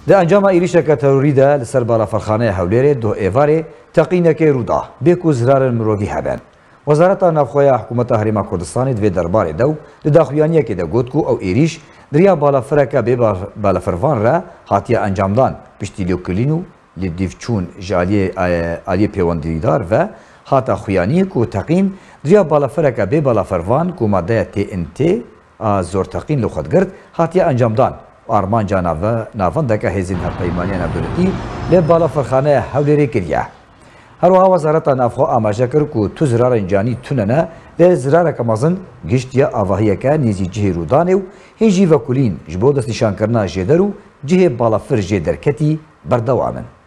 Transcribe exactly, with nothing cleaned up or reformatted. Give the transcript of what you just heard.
Di encama êrîşeke terorî de li ser balafirxaneya Hewlêrê doh êvarê teqînekê rû da, bê ku zirarên mirovî hebin. Wezareta Navxwe ya Hikûmeta Herêma Kurdistanê di vê derbarê de û di daxuyaniyekê de got ku ew êrîş di riya balafireke bê ba-, balafirvan re hatiye encamdan, piştî lêkolîn û lêdîvçûn ji aliyê, e, aliyê pêwendîdar ve hate xuyanî ku teqîn di riya balafireke bê balafirvan ku madeya T N T a zor teqîn li xwe digirt, hatiye encamdan û armanca nave-, navendeke hêzên hevpeymaniya navdewletî li balafirxaneya Hewlêrê kiriye. Her wiha Wezareta Navxwe amaje kir ku tu zirarên canî tune ne, lê zirareke mezin gihiştiye avahiyeke nêzî cihê rûdanê û hîn jî vekolîn ji bo destnîşankirina jêder û cihê balafir jê derketî berdewam in.